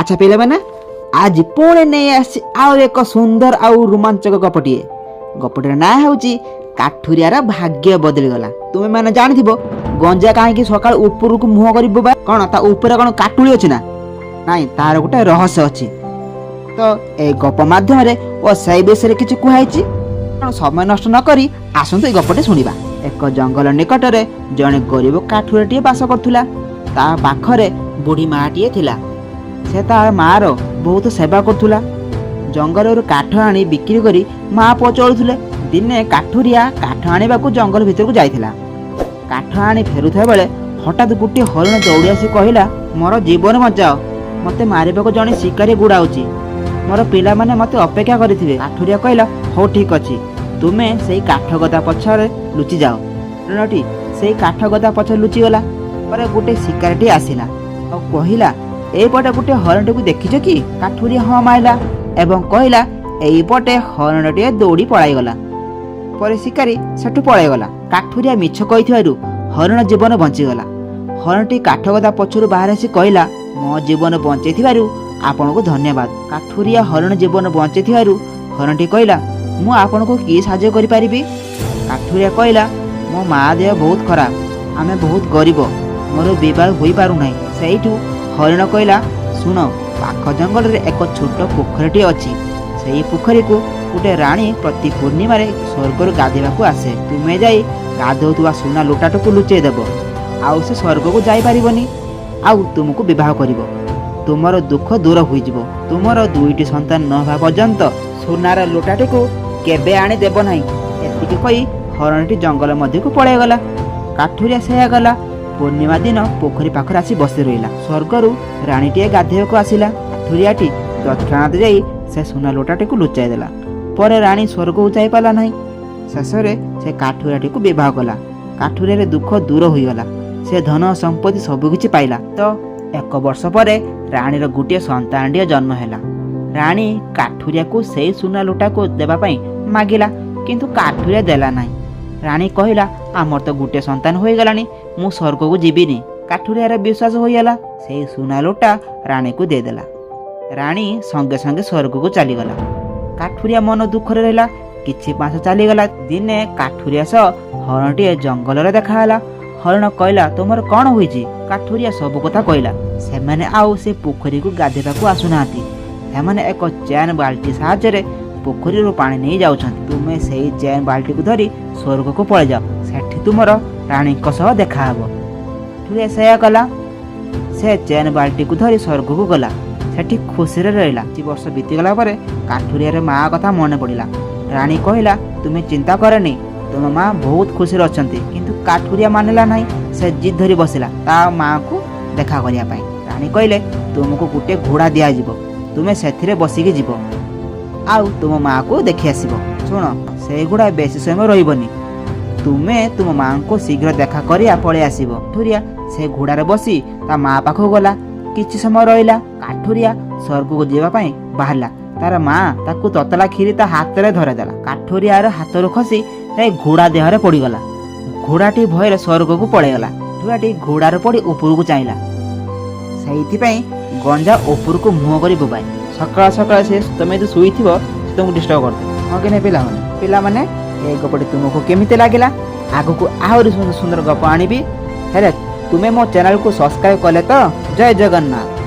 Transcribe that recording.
ଆଚ୍ଛା ପିଲାମାନେ, ଆଜି ପୁଣି ନେଇ ଆସିଛି ଆଉ ଏକ ସୁନ୍ଦର ଆଉ ରୋମାଞ୍ଚକ ଗପଟିଏ। ଗପଟିର ନାଁ ହେଉଛି କାଠୁରିଆର ଭାଗ୍ୟ ବଦଳିଗଲା। ତୁମେ ମାନେ ଜାଣିଥିବ, ଗଞ୍ଜା କାହିଁକି ସକାଳୁ ଉପରକୁ ମୁହଁ କରି ବୋବାଏ? କ'ଣ ତା ଉପରେ କ'ଣ କାଟୁଳି ଅଛି? ନା ନାଇଁ, ତାର ଗୋଟେ ରହସ୍ୟ ଅଛି। ତ ଏଇ ଗପ ମାଧ୍ୟମରେ ଓ ସେଇ ବିଷୟରେ କିଛି କୁହାହେଇଛି। କ'ଣ ସମୟ ନଷ୍ଟ ନ କରି ଆସନ୍ତୁ ଏଇ ଗପଟି ଶୁଣିବା। ଏକ ଜଙ୍ଗଲ ନିକଟରେ ଜଣେ ଗରିବ କାଠୁରିଆଟିଏ ବାସ କରୁଥିଲା। ତା ପାଖରେ ବୁଢ଼ୀ ମାଟିଏ ଥିଲା। ସେ ତା ମାର ବହୁତ ସେବା କରୁଥିଲା। ଜଙ୍ଗଲରୁ କାଠ ଆଣି ବିକ୍ରି କରି ମା ପୁଅ ଚଳୁଥିଲେ। ଦିନେ କାଠୁରିଆ କାଠ ଆଣିବାକୁ ଜଙ୍ଗଲ ଭିତରକୁ ଯାଇଥିଲା। କାଠ ଆଣି ଫେରୁଥିବା ବେଳେ ହଠାତ୍ ଗୋଟିଏ ହରିଣ ଦୌଡ଼ି ଆସି କହିଲା, "ମୋର ଜୀବନ ବଞ୍ଚାଅ। ମୋତେ ମାରିବାକୁ ଜଣେ ଶିକାରୀ ଗୁଡ଼ାଉଛି। ମୋର ପିଲାମାନେ ମୋତେ ଅପେକ୍ଷା କରିଥିବେ।" କାଠୁରିଆ କହିଲା, "ହଉ, ଠିକ୍ ଅଛି, ତୁମେ ସେଇ କାଠ ଗଦା ପଛରେ ଲୁଚି ଯାଅ।" ହରିଣଟି ସେଇ କାଠ ଗଦା ପଛରେ ଲୁଚିଗଲା। ପରେ ଗୋଟେ ଶିକାରୀଟି ଆସିଲା ଆଉ କହିଲା, "ଏଇପଟେ ଗୋଟେ ହରିଣଟିକୁ ଦେଖିଛ କି?" କାଠୁରିଆ ହଁ ମାଇଲା ଏବଂ କହିଲା, "ଏଇପଟେ ହରିଣଟିଏ ଦୌଡ଼ି ପଳାଇଗଲା।" ପରେ ଶିକାରୀ ସେଠୁ ପଳାଇଗଲା। କାଠୁରିଆ ମିଛ କହିଥିବାରୁ ହରିଣ ଜୀବନ ବଞ୍ଚିଗଲା। ହରିଣଟି କାଠଗଦା ପଛରୁ ବାହାରି ଆସି କହିଲା, "ମୋ ଜୀବନ ବଞ୍ଚେଇଥିବାରୁ ଆପଣଙ୍କୁ ଧନ୍ୟବାଦ।" କାଠୁରିଆ ହରିଣ ଜୀବନ ବଞ୍ଚେଇଥିବାରୁ ହରିଣଟି କହିଲା, "ମୁଁ ଆପଣଙ୍କୁ କି ସାହାଯ୍ୟ କରିପାରିବି?" କାଠୁରିଆ କହିଲା, "ମୋ ମା ଦେହ ବହୁତ ଖରାପ। ଆମେ ବହୁତ ଗରିବ। ମୋର ବିବାହ ହୋଇପାରୁନାହିଁ।" ସେଇଠୁ ହରିଣ କହିଲା, "ଶୁଣ, ପାଖ ଜଙ୍ଗଲରେ ଏକ ଛୋଟ ପୋଖରୀଟିଏ ଅଛି। ସେଇ ପୋଖରୀକୁ ଗୋଟେ ରାଣୀ ପ୍ରତି ପୂର୍ଣ୍ଣିମାରେ ସ୍ୱର୍ଗରୁ ଗାଧୋଇବାକୁ ଆସେ। ତୁମେ ଯାଇ ଗାଧୋଉଥିବା ସୁନା ଲୋଟାଟିକୁ ଲୁଚେଇ ଦେବ, ଆଉ ସେ ସ୍ୱର୍ଗକୁ ଯାଇପାରିବନି ଆଉ ତୁମକୁ ବିବାହ କରିବ। ତୁମର ଦୁଃଖ ଦୂର ହୋଇଯିବ। ତୁମର ଦୁଇଟି ସନ୍ତାନ ନ ହେବା ପର୍ଯ୍ୟନ୍ତ ସୁନାର ଲୋଟାଟିକୁ କେବେ ଆଣି ଦେବ ନାହିଁ।" ଏତିକି କହି ହରିଣଟି ଜଙ୍ଗଲ ମଧ୍ୟକୁ ପଳାଇଗଲା। କାଠୁରିଆ ସେୟା ଗଲା। ପୂର୍ଣ୍ଣିମା ଦିନ ପୋଖରୀ ପାଖରେ ଆସି ବସି ରହିଲା। ସ୍ୱର୍ଗରୁ ରାଣୀଟିଏ ଗାଧୋଇବାକୁ ଆସିଲା। କାଠୁରିଆଟି ତତ୍କ୍ଷଣାତ୍ ଯାଇ ସେ ସୁନା ଲୋଟାଟିକୁ ଲୁଚାଇ ଦେଲା। ପରେ ରାଣୀ ସ୍ୱର୍ଗକୁ ଯାଇପାରିଲା ନାହିଁ। ଶେଷରେ ସେ କାଠୁରିଆଟିକୁ ବିବାହ କଲା। କାଠୁରିଆର ଦୁଃଖ ଦୂର ହୋଇଗଲା। ସେ ଧନ ସମ୍ପତ୍ତି ସବୁକିଛି ପାଇଲା। ତ ଏକ ବର୍ଷ ପରେ ରାଣୀର ଗୋଟିଏ ସନ୍ତାନଟିଏ ଜନ୍ମ ହେଲା। ରାଣୀ କାଠୁରିଆକୁ ସେଇ ସୁନା ଲୋଟାକୁ ଦେବା ପାଇଁ ମାଗିଲା, କିନ୍ତୁ କାଠୁରିଆ ଦେଲା ନାହିଁ। ରାଣୀ କହିଲା, "ଆମର ତ ଗୋଟିଏ ସନ୍ତାନ ହୋଇଗଲାଣି, ମୁଁ ସ୍ୱର୍ଗକୁ ଯିବିନି।" କାଠୁରିଆର ବିଶ୍ୱାସ ହୋଇଗଲା। ସେଇ ସୁନା ଲୋଟା ରାଣୀକୁ ଦେଇଦେଲା। ରାଣୀ ସଙ୍ଗେ ସଙ୍ଗେ ସ୍ୱର୍ଗକୁ ଚାଲିଗଲା। କାଠୁରିଆ ମନ ଦୁଃଖରେ ରହିଲା। କିଛି ମାସ ଚାଲିଗଲା। ଦିନେ କାଠୁରିଆ ସହ ହରିଣଟିଏ ଜଙ୍ଗଲରେ ଦେଖାହେଲା। ହରିଣ କହିଲା, "ତୁମର କ'ଣ ହୋଇଛି?" କାଠୁରିଆ ସବୁ କଥା କହିଲା। ସେମାନେ ଆଉ ସେ ପୋଖରୀକୁ ଗାଧୋଇବାକୁ ଆସୁନାହାନ୍ତି। ସେମାନେ ଏକ ଚେନ୍ ବାଲ୍ଟି ସାହାଯ୍ୟରେ ପୋଖରୀରୁ ପାଣି ନେଇ ଯାଉଛନ୍ତି। ତୁମେ ସେଇ ଚେନ୍ ବାଲ୍ଟିକୁ ଧରି ସ୍ୱର୍ଗକୁ ପଳେଇଯାଅ। ସେଠି ତୁମର ରାଣୀଙ୍କ ସହ ଦେଖାହେବ। କାଠୁରିଆ ସେୟା କଲା। ସେ ଚେନ୍ ବାଲ୍ଟିକୁ ଧରି ସ୍ୱର୍ଗକୁ ଗଲା। ସେଠି ଖୁସିରେ ରହିଲା। କିଛି ବର୍ଷ ବିତିଗଲା ପରେ କାଠୁରିଆର ମା କଥା ମନେ ପଡ଼ିଲା। ରାଣୀ କହିଲା, "ତୁମେ ଚିନ୍ତା କରନି, ତୁମ ମା ବହୁତ ଖୁସିରେ ଅଛନ୍ତି।" କିନ୍ତୁ କାଠୁରିଆ ମାନିଲା ନାହିଁ। ସେ ଜିଦ୍ ଧରି ବସିଲା ତା ମାଆକୁ ଦେଖା କରିବା ପାଇଁ। ରାଣୀ କହିଲେ, "ତୁମକୁ ଗୋଟିଏ ଘୋଡ଼ା ଦିଆଯିବ। ତୁମେ ସେଥିରେ ବସିକି ଯିବ ଆଉ ତୁମ ମାଆକୁ ଦେଖି ଆସିବ। ଶୁଣ, ସେଇ ଘୋଡ଼ା ବେଶୀ ସମୟ ରହିବନି। ତୁମେ ତୁମ ମାଆଙ୍କୁ ଶୀଘ୍ର ଦେଖା କରି ପଳେଇ ଆସିବ।" କାଠୁରିଆ ସେ ଘୋଡ଼ାରେ ବସି ତା ମା ପାଖକୁ ଗଲା। କିଛି ସମୟ ରହିଲା। କାଠୁରିଆ ସ୍ୱର୍ଗକୁ ଯିବା ପାଇଁ ବାହାରିଲା। ତାର ମା ତାକୁ ତତଲା କ୍ଷୀରି ତା ହାତରେ ଧରାଇଦେଲା। କାଠୁରିଆର ହାତରୁ ଖସି ଯାଇ ଘୋଡ଼ା ଦେହରେ ପଡ଼ିଗଲା। ଘୋଡ଼ାଟି ଭୟରେ ସ୍ୱର୍ଗକୁ ପଳେଇଗଲା। କାଠୁରିଆଟି ଘୋଡ଼ାରୁ ପଡ଼ି ଉପରକୁ ଚାହିଁଲା। ସେଇଥିପାଇଁ ଗଞ୍ଜା ଉପରକୁ ମୁହଁ କରି ବୋବାଏ। ସକାଳ ସକାଳ ସେ ତମେ ଯଦି ଶୋଇଥିବ, ସେ ତୁମକୁ ଡିଷ୍ଟର୍ବ କରିଦେବ, ହଁ କି ନାହିଁ ପିଲାମାନେ? ପିଲାମାନେ, ଏ ଗପଟି ତୁମକୁ କେମିତି ଲାଗିଲା? ଆଗକୁ ଆହୁରି ସୁନ୍ଦର ସୁନ୍ଦର ଗପ ଆଣିବି। ହେଲେ ତୁମେ ମୋ ଚ୍ୟାନେଲକୁ ସବସ୍କ୍ରାଇବ କଲେ ତ? ଜୟ ଜଗନ୍ନାଥ।